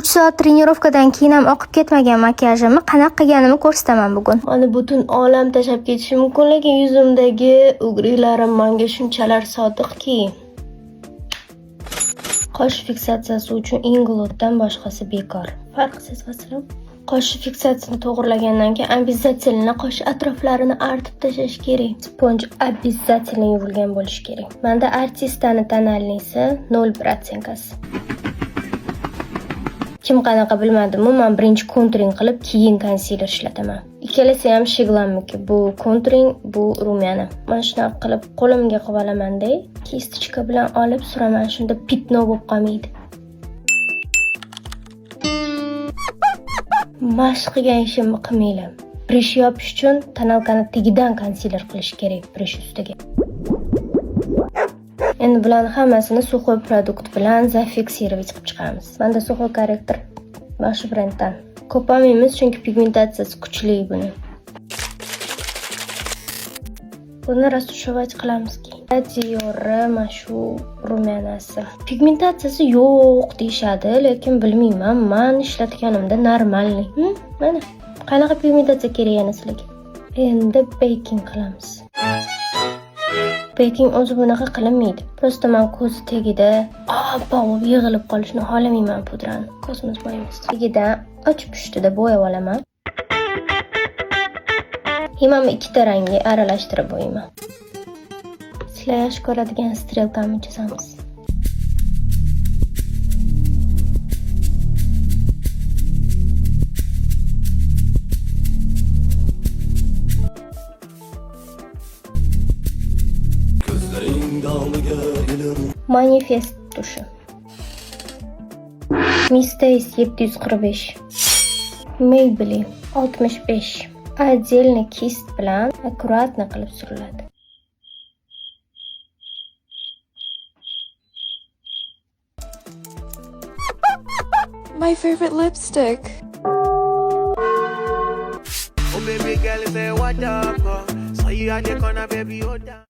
3 soat trenirovkadan keyin ham oqib ketmagan makiyajimni qanaqa qilganimni ko'rsataman bugun. Mani butun olam tashlab ketishi mumkin, lekin yuzimdagi угри larim menga shunchalar sodiqki. Qosh fiksatsiyasi uchun Inglotdan boshqasi bekor. Farq sezasizmi? Qosh fiksatsiyasini to'g'irlagandan keyin обязательно qosh atroflarini artib tashlash kerak. Спонж обязательно yuvilgan bo'lishi kerak. Menda Artistani тональный si 01 оттенка si. Kim qanaqa bilmadimu, man birinchi контуринг qilib, keyin консилер ishlataman. Ikkalasi ham Sheglamniki. Bu контуринг, bu румяна. Mana shunaqa qilib qo'limga qilib olamanda, кисточка bilan olib suraman, shunda пятно bo'lib qolmaydi. Mashq qilgan ishimni qilmanglar. Прыщ yopish uchun тоналка ni tagidan консилер qilish kerak, прыщ ustiga. Endi bularni hammasini сухой продукт bilan зафиксировать qilib chiqamiz. Menda сухой корректор mana shu brenddan. Ko'p olmaymiz, chunki pigmentatsiyasi kuchli buni. Buni растушевать qilamiz keyin. Dior mana shu румяна si. Pigmentatsiyasi yo'q deyishadi, lekin bilmayman. Man ishlatganimda нормальный. Mana qanaqa pigmentatsiya kerak yana sizlarga? Endi baking qilamiz. Baking o'zi bunaqa qilinmaydi. Просто man ko'zi tagida oppoq bo'lib yig'ilib qolishini xohlamayman pudrani. Ko'zimiz bo'yaymiz. Tagidan och pushtida bo'yab olaman. Mana ikkita rangga aralashtirib bo'yayman. Sizlar yaxshi ko'radigan strelkani chizamiz. Ko'zlaring damiga ilin. Manifest тушь i. Miss Days 745. Maybelline 65. Отдельно кисть bilan аккуратно qilib suriladi. My favorite lipstick. Oh baby girl, say what up? Oh. Saw you at the corner, baby, hold down.